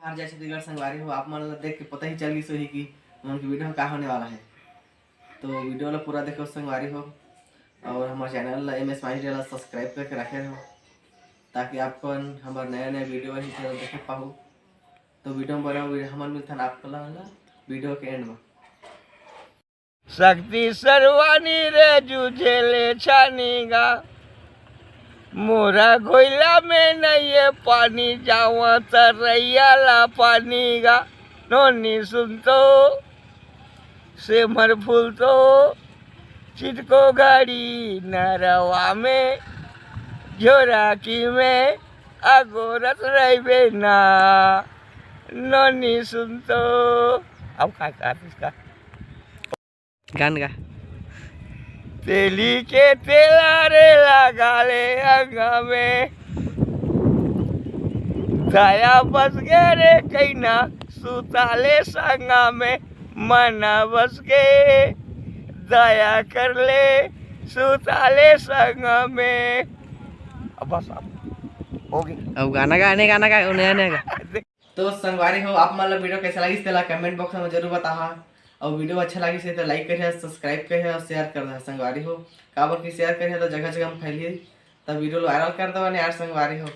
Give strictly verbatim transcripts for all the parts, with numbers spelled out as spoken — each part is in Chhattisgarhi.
आप जय छत्तीसगढ़ संगवारी हो, आप मन ला देख के पता ही चल गिस होही कि हमन के वीडियो में का होने वाला है। तो वीडियो ला पूरा देखो संगवारी हो, और हमारे चैनल ला एम एस माही ला सब्सक्राइब करके रखे रहो, ताकि आप मन हमारे नया नया वीडियो ही देखे पाहू। तो वीडियो में बने रहो, हमन मिलथन आप ला वीडियो के एंड में। शक्ति सरवानी रे जूझे ले छानी गा, मोरा घोइला में नइये पानी, जावा तरैया ला पानी गा। नोनी सुनतो, सेमर फूलतो, चितको घड़ी नरवा में, झोरा की में अगोरत रहिबे ना। नोनी सुनतो, अब का, का, का? गान गा। तेली के तेला रे लगा ले अंगा में, दया बस गे रे कइना सुता ले संगा में, मना बस गे दया कर ले सुता ले संगा में। अब बस, अब हो गई। अब गाना गा, नया गाना गा, नया नया गा। तो संगवारी हो, आप मन ला वीडियो कैसा लगिस तेला कमेंट बॉक्स में जरूर बताहा, और वीडियो अच्छा लगिस हे तो लाइक करिहा, सब्सक्राइब करिहा और शेयर कर दहा संगवारी हो। काबर कि शेयर करिहा तो जगह जगह में फैलही, तब वीडियो वायरल कर देवा ने यार संगवारी हो।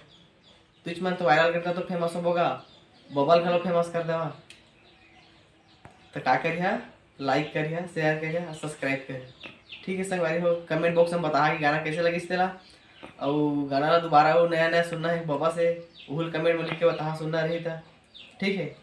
तुझ मन तो वायरल करता तो फेमस होबो गा, बबल घलो फेमस कर देवा। तो का करिहा, लाइक करिहा, शेयर करिहा और सब्सक्राइब करिहा। ठीक है संगवारी हो, कमेंट बॉक्स में बताहा कि गाना कैसे लगिस तेला, और गाना ला दोबारा वो नया नया सुनना है बाबा से, उहुल कमेंट में लिख के बताहा सुनना रही था। ठीक है,